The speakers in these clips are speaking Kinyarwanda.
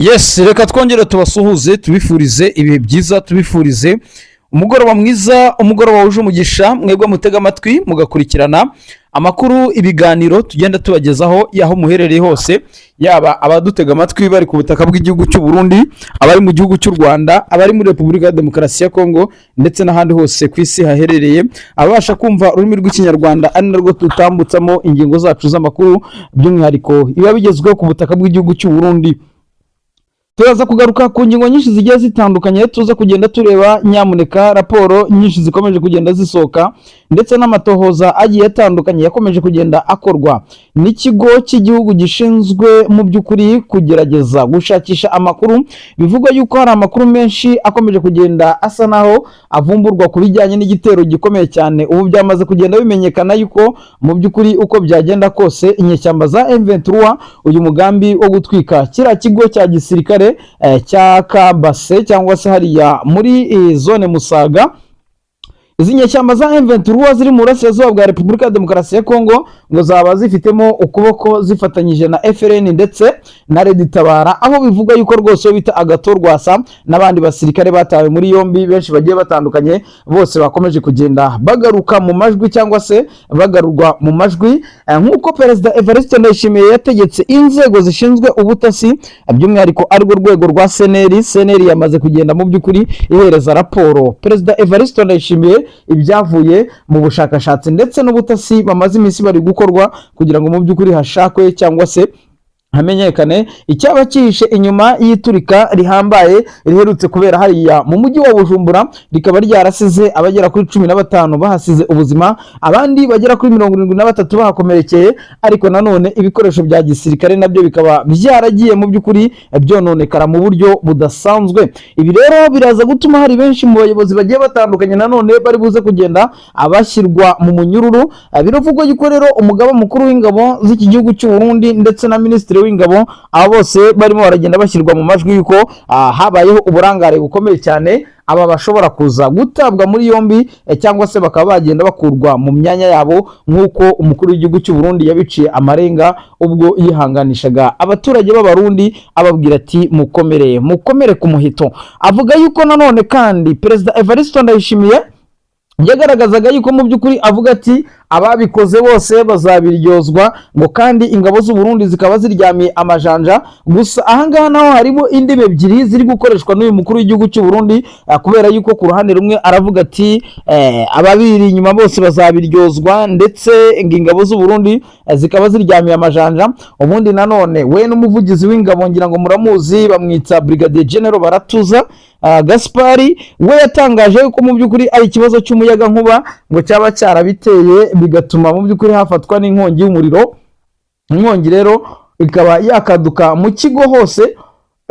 Yes, reka twongere tubasuhuze, tubifurize ibihe byiza, tubifurize umugoroba mwiza, umugoroba wuje umugisha. Mwebwe mutega amatwi mugakurikirana amakuru, ibiganiro tugenda tubagezaho y'aho muherereye hose, yaba abadutega amatwi bari ku butaka bw'igihugu cy'u Burundi, abari mu gihugu cy'u Rwanda, abari muri Repubulika ya Demokarasi ya Kongo ndetse n'ahandi hose ku isi haherereye ababasha kumva ururimi rw'Ikinyarwanda, ari narwo tutambutsamo ingingo zacu z'amakuru, by'umwihariko biba bigezweho ku butaka bw'igihugu cy'u Burundi. Turaza kugaruka ku ngingo nyinshi zigiye zitandukanye, tuza kugenda tureba nyamuneka raporo nyinshi zikomeje kugenda zisohoka ndetse n'amatohoza agiye atandukanye yakomeje kugenda akorwa n'ikigo cy'igihugu gishinzwe mu by'ukuri kugerageza gushakisha amakuru. Bivugwa yuko hari amakuru menshi akomeje kugenda asa naho avumburwa ku bijyanye n'igitero gikomeye cyane. Ubu byamaze kugenda bimenyekana yuko mu by'ukuri uko byagenda kose inyeshyamba za M23, uyu mugambi wo gutwika kiriya kigo cya gisirikare cya Kabase cyangwa se hariya muri zone Musaga, izi nyeshyamba za M23 ziri mu burasirazuba bwa Repubulika ya Demokarasi ya Kongo ngo zaba zifitemo ukuboko zifatanyije na FLN ndetse na Red Tabara, aho bivuga yuko rwose uwo bita Agathon Rwasa n'abandi basirikare batawe muri yombi benshi bagiye batandukanye bose bakomeje kugenda bagaruka mu majwi cyangwa se bagarurwa mu majwi. Nk'uko Perezida Evariste Ndayishimiye yategetse inzego zishinzwe ubutasi, by'umwihariko arirwo rwego rwa CNR. CNR yamaze kugenda mu by'ukuri ihereza raporo Perezida Evariste Ndayishimiye ibyavuye mu bushakashatsi ndetse n'ubutasi bamaze iminsi bari gukorwa kugira ngo mu by'ukuri hashakwe cyangwa se hamenyekane icyaba cyihishe inyuma y'iturika rihambaye riherutse kubera hariya mu mujyi wa Bujumbura, rikaba ryarasize abagera kuri 15 bahasize ubuzima, abandi bagera kuri 73 bahakomerekeye, ariko nanone ibikoresho bya gisirikare nabyo bikaba byaragiye mu by'ukuri byononekara mu buryo budasanzwe. Ibi rero biraza gutuma hari benshi mu bayobozi bagiye batandukanye nanone bari buze kugenda abashyirwa mu munyururu. Biravugwa yuko rero umugaba mukuru w'ingabo z'iki gihugu cy'u Burundi ndetse na minisitiri w'ingabo, aba bose barimo baragenda bashyirwa mu majwi yuko habayeho uburangare bukomeye cyane, aba bashobora kuza gutabwa muri yombi cyangwa se bakaba bagenda bakurwa mu myanya yabo, nk'uko umukuru w'igihugu cy'u Burundi yabiciye amarenga ubwo yihanganishaga abaturage b'Abarundi, ababwira ati: "Mukomere, mukomere ku muhito." Avuga yuko nanone kandi Perezida Evariste Ndayishimiye yagaragazaga yuko mu by'ukuri avuga ati ababikoze bose bazabiryozwa, ngo kandi ingabo z'u Burundi zikaba ziryamiye amajanja. Gusa ahangaha naho harimo indimi ebyiri ziri gukoreshwa n'uyu mukuru w'igihugu cy'u Burundi, kubera yuko ku ruhande rumwe aravuga ati ababiri inyuma bose bazabiryozwa, ndetse ngo ingabo z'u Burundi zikaba ziryamiye amajanja. Ubundi nanone we n'umuvugizi w'ingabo, ngira ngo muramuzi, bamwita Brigadier General Baratuza Gaspari, we yatangaje yuko mu by'ukuri ari ikibazo cy'umuyaga nkuba ngo cyaba cyarabiteye, bigatuma mu by'ukuri hafatwa n'inkongi y'umuriro, inkongi rero ikaba yakaduka mu kigo hose.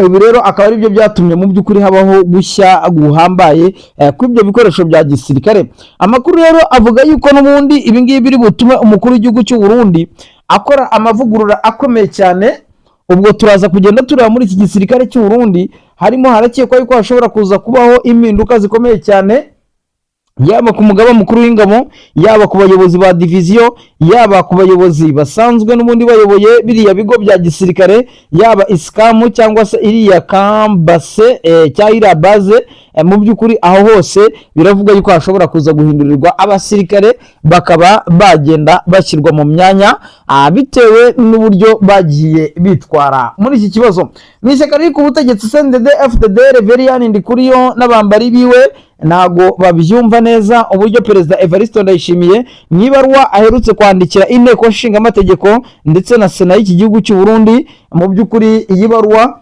Ibi rero akaba ari byo byatumye mu by'ukuri habaho gushya guhambaye kw'ibyo bikoresho bya gisirikare. Amakuru rero avuga yuko n'ubundi ibi ngibi biri butume umukuru w'igihugu cy'u Burundi akora amavugurura akomeye cyane. Ubwo turaza kugenda tureba muri iki gisirikare cy'u Burundi, harimo harakekwa yuko hashobora kuza kubaho impinduka zikomeye cyane, yaba ku mugaba mukuru w'ingabo, yaba ku bayobozi ba diviziyo, yaba ku bayobozi basanzwe n'ubundi bayoboye biriya bigo bya gisirikare, yaba ISCAM cyangwa se iriya kambase cyangwa iriya base. Mu by'ukuri aho hose biravuga yuko hashobora kuza guhindurirwa abasirikare, bakaba bagenda bashyirwa mu myanya bitewe n'uburyo bagiye bitwara muri iki kibazo. Mu ishyaka riri ku butegetsi CNDD FDD, Reverien Ndikuriyo n'abambari biwe ntago babyumva neza uburyo Perezida Evariste Ndayishimiye mu ibaruwa aherutse kwandikira Inteko Nshingamategeko ndetse na Sena y'iki gihugu cy'u Burundi, mu by'ukuri iyi baruwa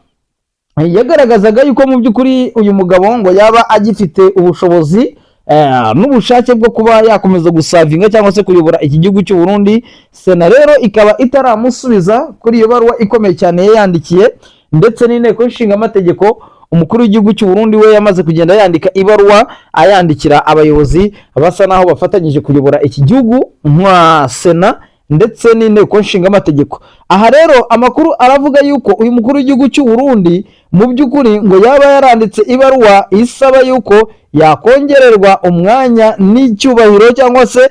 yagaragazaga yuko mu by'ukuri uyu mugabo ngo yaba agifite ubushobozi n'ubushake bwo kuba yakomeza guservinga cyangwa se kuyobora iki gihugu cy'u Burundi. Sena rero ikaba itaramusubiza kuri iyo baruwa ikomeye cyane yayandikiye ndetse n'Inteko Nshingamategeko. Umukuru w'igihugu cy'u Burundi we yamaze kugenda yandika ibaruwa, ayandikira abayobozi basa naho bafatanyije kuyobora iki gihugu nka Sena ndetse n'Inteko Nshingamategeko. Aha rero amakuru aravuga yuko uyu mukuru w'igihugu cy'u Burundi mu by'ukuri ngo yaba yaranditse ibaruwa isaba yuko yakongererwa umwanya n'icyubahiro cyangwa se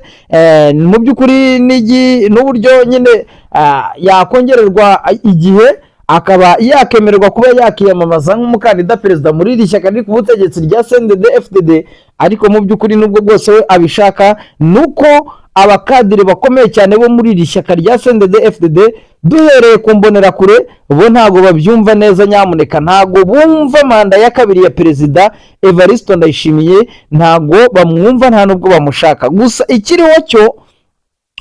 mu by'ukuri n'uburyo nyine yakongererwa igihe akaba yakemererwa kuba yakiyamamaza nk'umukandida perezida muri iri shyaka riri ku butegetsi rya CNDD FDD. Ariko mu by'ukuri, nubwo bwose we abishaka, nuko abakadiri bakomeye cyane bo muri iri shyaka rya CNDD FDD, duhereye ku Mbonerakure, bo ntabwo babyumva neza. Nyamuneka, ntabwo bumva manda ya kabiri ya Perezida Evariste Ndayishimiye, ntabwo bamwumva, nta nubwo bamushaka. Gusa ikiriho cyo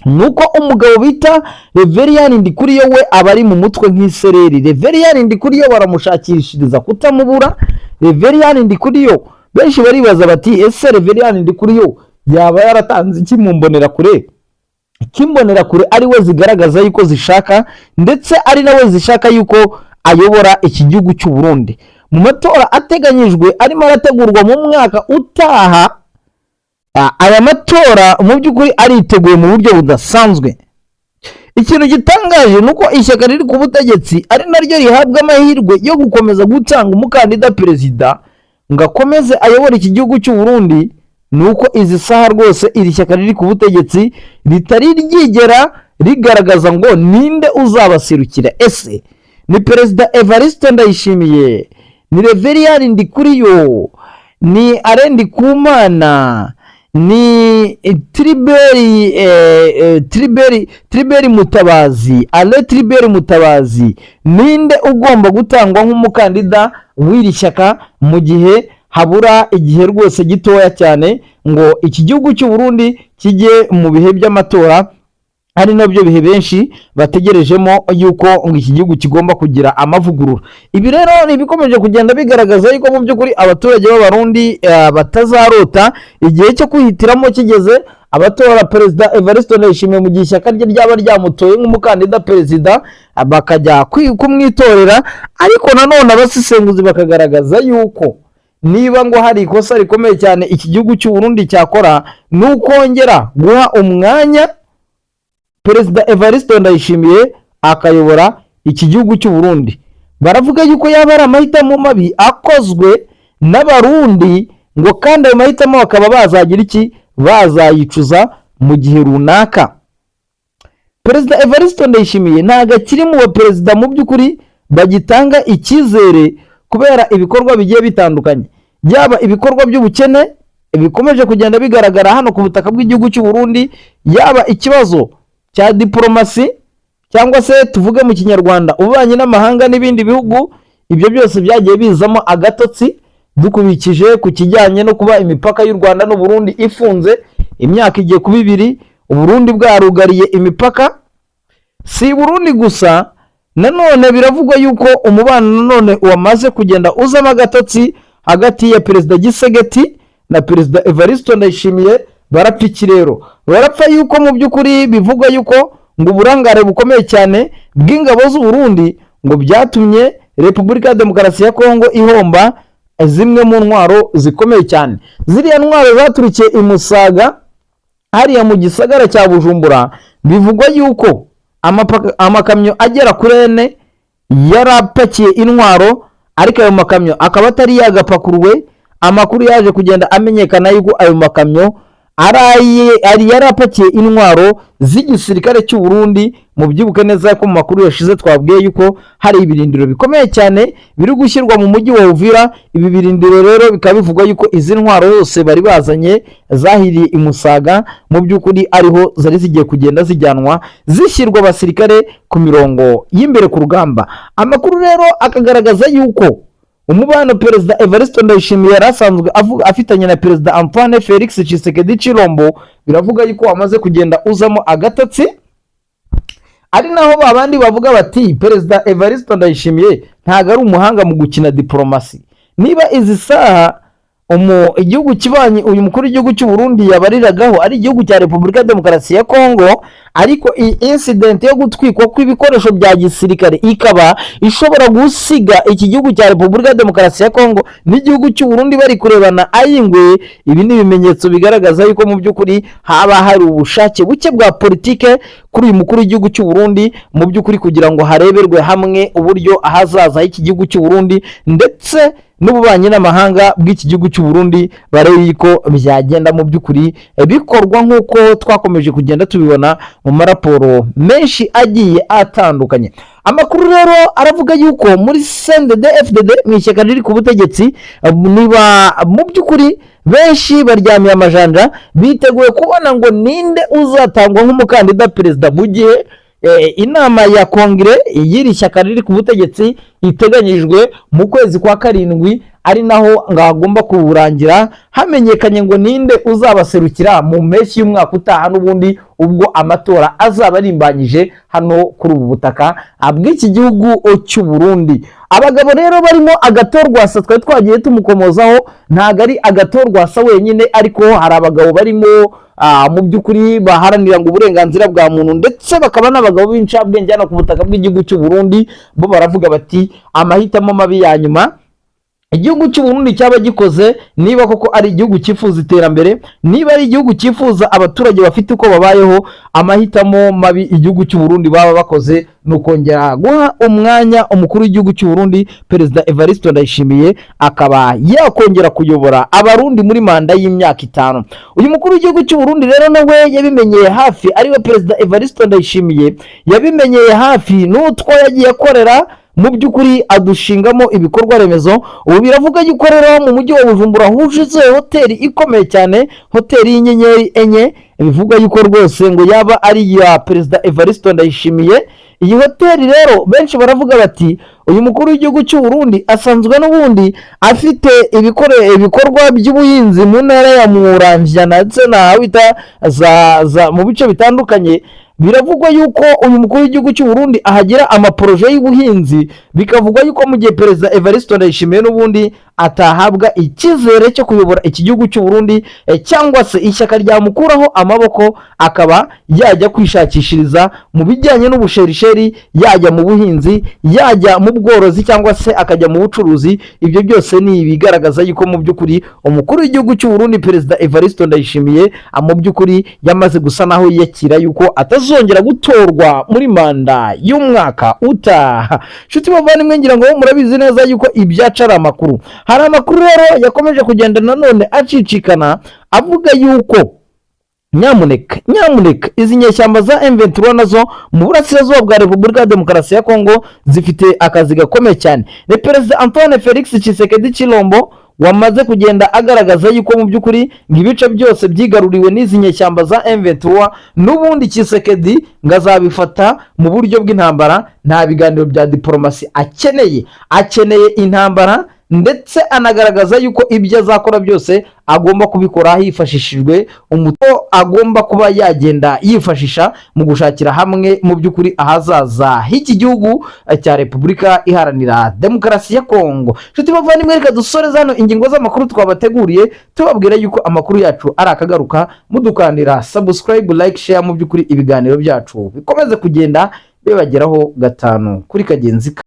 ni uko umugabo bita Reveriyani Ndikuriyo we aba ari mu mutwe nk'isereri. Reveriyani Ndikuriyo baramushakishiriza kutamubura. Reveriyani Ndikuriyo, benshi baribaza bati: "Ese Reveriyani Ndikuriyo yaba yaratanze iki mu Mbonerakure k'Imbonerakure ari we zigaragaza yuko zishaka, ndetse ari nawe zishaka yuko ayobora iki gihugu cy'u Burundi mu matora ateganyijwe arimo arategurwa mu mwaka utaha?" Aya matora mu by'ukuri ariteguye mu buryo budasanzwe. Ikintu gitangaje ni uko ishyaka riri ku butegetsi ari naryo rihabwa amahirwe yo gukomeza gutanga umukandida perezida ngo akomeze ayobore iki gihugu cy'u Burundi, ni uko izi saha rwose iri shyaka riri ku butegetsi ritari ryigera rigaragaza ngo ninde uzabaserukira. Ese ni Perezida Evariste Ndayishimiye, ni Reveriyani Ndikuriyo, ni Alain Ndikumana, ni Tribert Mutabazi, Alain Tribert Mutabazi? Ninde ugomba gutangwa nk'umukandida w'iri shyaka mu gihe habura igihe rwose gitoya cyane ngo iki gihugu cy'u Burundi kijye mu bihe by'amatora, ari nabyo bihe benshi bategerejemo yuko ngo iki gihugu kigomba kugira amavugurura? Ibi rero ni ibikomeje kugenda bigaragaza yuko mu by'ukuri abaturage b'Abarundi batazarota igihe cyo kwihitiramo kigeze, abatora Perezida Evariste Ndayishimiye mu gihe ishyaka rye ryaba ryamutoye nk'umukandida perezida, bakajya kumwitorera. Ariko nanone abasesenguzi bakagaragaza yuko niba ngo hari ikosa rikomeye cyane iki gihugu cy'u Burundi cyakora, ni ukongera guha umwanya Perezida Evariste Ndayishimiye akayobora iki gihugu cy'u Burundi. Baravuga yuko yaba ari amahitamo mabi akozwe n'Abarundi, ngo kandi ayo mahitamo bakaba bazagira iki, bazayicuza mu gihe runaka. Perezida Evariste Ndayishimiye ntabwo akiri mu baperezida mu by'ukuri bagitanga icyizere kubera ibikorwa bigiye bitandukanye, yaba ibikorwa by'ubukene bikomeje kugenda bigaragara hano ku butaka bw'igihugu cy'u Burundi, yaba ikibazo cya diporomasi, cyangwa se tuvuge mu Kinyarwanda ububanyi n'amahanga n'ibindi bihugu. Ibyo byose byagiye bizamo agatotsi, dukubikije ku kijyanye no kuba imipaka y'u Rwanda n'u Burundi ifunze imyaka igiye kuba 2, Uburundi bwarugariye imipaka. Si Burundi gusa, nanone biravugwa yuko umubano nanone wamaze kugenda uzamo agatotsi hagati ya Perezida Tshisekedi na Perezida Evariste Ndayishimiye. Barapfa iki rero? Barapfa yuko mu by'ukuri bivugwa yuko ngo uburangare bukomeye cyane bw'ingabo z'u Burundi ngo byatumye Repubulika ya Demokarasi ya Kongo ihomba zimwe mu ntwaro zikomeye cyane. Ziriya ntwaro zaturikiye i Musaga hariya mu gisagara cya Bujumbura, bivugwa yuko amakamyo agera kuri ane yarapakiye intwaro, ariko ayo makamyo akaba atari yagapakuruwe. Amakuru yaje kugenda amenyekana yuko ayo makamyo ari yarapakiye intwaro z'igisirikare cy'u Burundi. Mubyibuke neza ko mu makuru yashize twabwiye yuko hari ibirindiro bikomeye cyane biri gushyirwa mu mujyi wa Uvira. Ibi birindiro rero bikaba bivugwa yuko izi ntwaro zose bari bazanye zahiriye i Musaga, mu by'ukuri ariho zari zigiye kugenda zijyanwa zishyirwa abasirikare ku mirongo y'imbere ku rugamba. Amakuru rero akagaragaza yuko umubano Perezida Evariste Ndayishimiye yari asanzwe avuga afitanye na Perezida Antoine Felix Tshisekedi Chilombo, biravuga yuko wamaze kugenda uzamo agatotsi, ari naho babandi bavuga bati: "Perezida Evariste Ndayishimiye ntabwo ari umuhanga mu gukina diporomasi." Niba izi saha igihugu kibanyi uyu mukuru w'igihugu cy'u Burundi yabariragaho ari igihugu cya Repubulika ya Demokarasi ya Kongo, ariko iyi incident yo gutwikwa kw'ibikoresho bya gisirikare ikaba ishobora gusiga iki gihugu cya Repubulika ya Demokarasi ya Kongo n'igihugu cy'u Burundi bari kurebana ay'ingwe, ibi ni ibimenyetso bigaragaza yuko mu by'ukuri haba hari ubushake buke bwa politike kuri uyu mukuru w'igihugu cy'u Burundi, mu by'ukuri kugira ngo hareberwe hamwe uburyo ahazaza h'iki gihugu cy'u Burundi ndetse n'ububanyi n'amahanga bw'iki gihugu cy'u Burundi, barebe yuko byagenda mu by'ukuri bikorwa nk'uko twakomeje kugenda tubibona mu maraporo menshi agiye atandukanye. Amakuru rero aravuga yuko muri CNDD FDD, mu ishyaka riri ku butegetsi, niba mu by'ukuri benshi baryamiye amajanja, biteguye kubona ngo ninde uzatangwa nk'umukandida perezida, mu gihe inama ya kongere y'iri shyaka riri ku butegetsi iteganyijwe mu kwezi kwa karindwi, ari naho ngo hagomba kurangira hamenyekanye ngo ninde uzabaserukira mu mpeshyi y'umwaka utaha, n'ubundi ubwo amatora azaba arimbanyije hano kuri ubu butaka bw'iki gihugu cy'u Burundi. Abagabo rero barimo Agathon Rwasa, twari twagiye tumukomozaho, ntabwo ari Agathon Rwasa wenyine, ariko hari abagabo barimo mu by'ukuri baharanira ngo uburenganzira bwa muntu, ndetse bakaba n'abagabo b'incabwenge hano ku butaka bw'igihugu cy'u Burundi. Bo baravuga bati amahitamo mabi ya nyuma igihugu cy'u Burundi cyaba gikoze, niba koko ari igihugu cyifuza iterambere, niba ari igihugu cyifuza abaturage bafite uko babayeho, amahitamo mabi igihugu cy'u Burundi baba bakoze ni ukongera guha umwanya umukuru w'igihugu cy'u Burundi, Perezida Evariste Ndayishimiye, akaba yakongera kuyobora Abarundi muri manda y'imyaka 5. Uyu mukuru w'igihugu cy'u Burundi rero nawe yabimenyeye hafi, ariwe Perezida Evariste Ndayishimiye, yabimenyeye hafi n'utwo yagiye akorera mu by'ukuri adushingamo ibikorwa remezo. Ubu biravuga yuko rero mu mujyi wa Bujumbura huzuye hoteli ikomeye cyane, hoteli y'inyenyeri 4, bivuga yuko rwose ngo yaba ari iya Perezida Evariste Ndayishimiye. Iyi hoteli rero benshi baravuga bati uyu mukuru w'igihugu cy'u Burundi asanzwe n'ubundi afite ibikorwa by'ubuhinzi mu ntara ya Muramvya ndetse na bita za mu bice bitandukanye. Biravugwa yuko uyu mukuru w'igihugu cy'u Burundi ahagira amaporoje y'ubuhinzi. Bikavugwa yuko mu gihe Perezida Evariste Ndayishimiye n'ubundi atahabwa icyizere cyo kuyobora iki gihugu cy'u Burundi, cyangwa se ishyaka ryamukuraho amaboko, akaba yajya kwishakishiriza mu bijyanye n'ubusherisheri, yajya mu buhinzi, yajya mu bworozi, cyangwa se akajya mu bucuruzi. Ibyo byose ni ibigaragaza yuko mu by'ukuri umukuru w'igihugu cy'u Burundi, Perezida Evariste Ndayishimiye, mu by'ukuri yamaze gusa naho yiyakira yuko atazongera gutorwa muri manda y'umwaka utaha. Nshuti bavandimwe, ngira ngo murabizi neza yuko ibyacu ari amakuru. Hari amakuru rero yakomeje kugenda nanone acicikana avuga yuko nyamuneka nyamuneka izi nyeshyamba za M23 nazo mu burasirazuba bwa Repubulika ya Demokarasi ya Kongo zifite akazi gakomeye cyane. Ni Perezida Antoine Felix Tshisekedi Chilombo wamaze kugenda agaragaza yuko mu by'ukuri ngo ibice byose byigaruriwe n'izi nyeshyamba za M23, n'ubundi Tshisekedi ngo azabifata mu buryo bw'intambara. Nta biganiro bya diporomasi akeneye, akeneye intambara, ndetse anagaragaza yuko ibyo azakora byose agomba kubikora hifashishijwe umuto agomba kuba yagenda yifashisha mu gushakira hamwe mu by'ukuri ahazaza h'iki gihugu cya Repubulika Iharanira Demokarasi ya Kongo. Nshuti bavandimwe, reka dusoreze hano ingingo z'amakuru twabateguriye, tubabwira yuko amakuru yacu ari akagaruka. Mudukandira subscribe, like, share, mu by'ukuri ibiganiro byacu bikomeze kugenda bibageraho gatanu kuri kagenzi.